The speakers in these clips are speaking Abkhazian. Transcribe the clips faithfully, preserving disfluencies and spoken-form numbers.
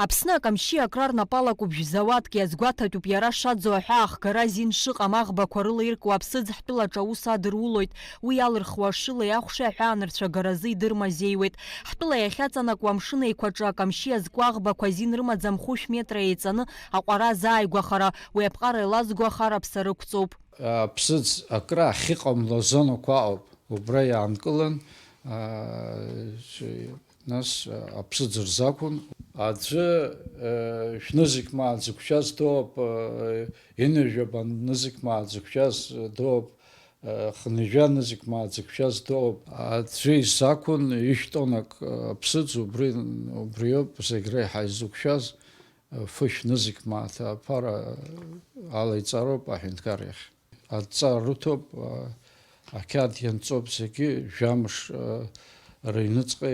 Аԥсны акамшьи акра рнапала кәыԥжә зауадк иазгәаҭатәуп иара шаӡо аҳәаа ахгара азин шыҟам. Аӷбақәа рыла иркуа аԥсыӡ ҳтәылаҿы аус адырулоит. Уи иалырхуа ашылеи ахәшеи аҳәаанырцәагаразы идырмазеиуеит. Ҳтәыла иахьаҵанакуа амшын еиқәаҿы акамшьи иазку аӷбақәа азин рымаӡам хәышә метра еиҵаны аҟәара азааигәахара, уи аԥҟара еилазго ахараԥса рықәҵоуп. Аԥсыӡ акра ахьыҟамло азонақәа ыҟоуп. Убра иаанкылан, аа, нас, а, аԥсыӡ рзақәын. Аӡәы, а, шәнызқь мааҭ зықәшәаз доуп, а, ҩынҩажәа нызқь мааҭ зықәшәаз доуп, а, хынҩажәа нызқь мааҭ зықәшәаз доуп. Аӡәы изақәын ҩышә тоннак, а, аԥсыӡ, убри, убриоуп зегь реиҳа изықәшәаз, а, фышә нызқь мааҭ аԥара алаиҵароуп аҳәынҭқар иахь. Адҵа рыҭоуп, а, ақьаад ианҵоуп зегьы, жәамш, а, рыҩныҵҟа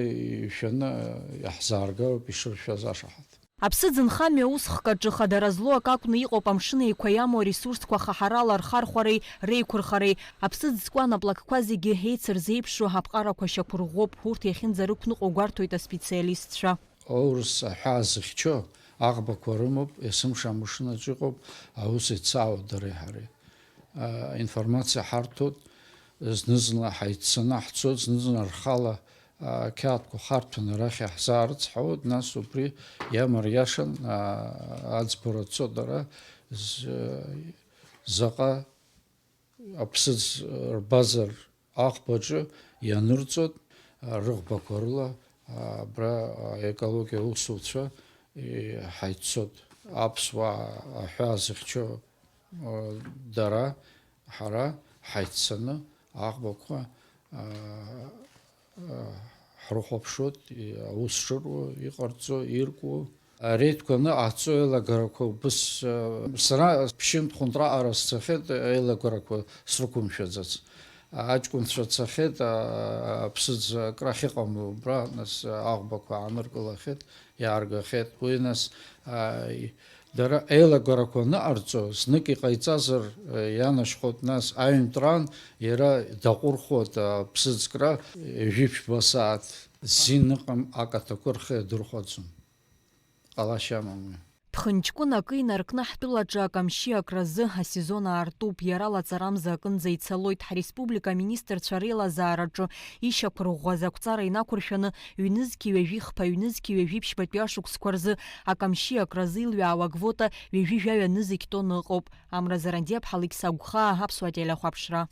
ишәаны, а, иаҳзааргароуп ишыршәаз ашаҳаҭ. Аԥсыӡ нхамҩа усхк аҿы хадара злоу акы акәны иҟоуп амшын еиқәа иамоу аресурсқәа хаҳарала рхархәареи реиқәырхареи. Аԥсыӡ зкуа анаплакқәа зегьы еицырзеиԥшу аԥҟарақәа шьақәырӷәӷәоуп, урҭ иахьынӡарықәныҟәо гәарҭоит аспециалистцәа. Аурыс аҳәаа зыхьчо аӷбақәа рымоуп, есымша амшынаҿ иҟоуп, аус еицаауеит дареи ҳареи. А, информациа ҳарҭоит, зны-зынла ҳаиццаны ҳцоит, зны-зынла рхала, а, ақьаадқәа харҭәаны арахь иаҳзаарыцҳауеит, нас убри иамариашан, а, аӡбара цо дара з-, заҟа аԥсыӡ рбазар аӷбаҿы ианырҵоит, рыӷбақәа рыла, абра аекологиа усуцәа, и-, ҳаиццот. Аԥсуаа аҳәаа зыхьчо, дара, ҳара ҳаиццаны аӷбақәа, а, а, ҳрыхәаԥшуеит, и-, аус шыруа, иҟарҵо, иркуа. Ареидқәа аныҟаҳҵо еилагарақәа убыс, а, сара ԥшьынтә хәынтә раҟара сцахьеит, еилагарақәа срықәымшәаӡац. Аҷкәынцәа цахьеит, а, аԥсыӡ акрахь иҟам убра, нас аӷбақәа ааныркылахьеит, иааргахьеит. Уи нас, а, и-, дара еилагарақәа аныҟарҵо, знык иҟаиҵазар, а, ианашьхоит, нас аҩнтә раан иара даҟәырхуеит аԥсыӡкра, ҩажәи ԥшьба сааҭ зин ыҟам акаҭақәа рхы иадырхәаӡом. Ҟалашьа амам уи. Ԥхынҷкәын акы инаркны ҳтәылаҿы акамшьи акразы асезон аартуп, иара лаҵарамза акынӡа ицалоит. Ҳреспублика аминистрцәа реилазаараҿы ишьақәырӷәӷәаз ақәҵара инақәыршәаны, ҩнызқьи ҩажәи хԥа, ҩнызқьи ҩажәи ԥшьбатәи ашықәсқәа рзы акамшьи акразы илҩаауа аквота ҩажәи жәаҩа нызқь тонна ыҟоуп. Амра Зарандиа-ԥҳа Алықьса Агәхаа, Аԥсуа телехәаԥшра.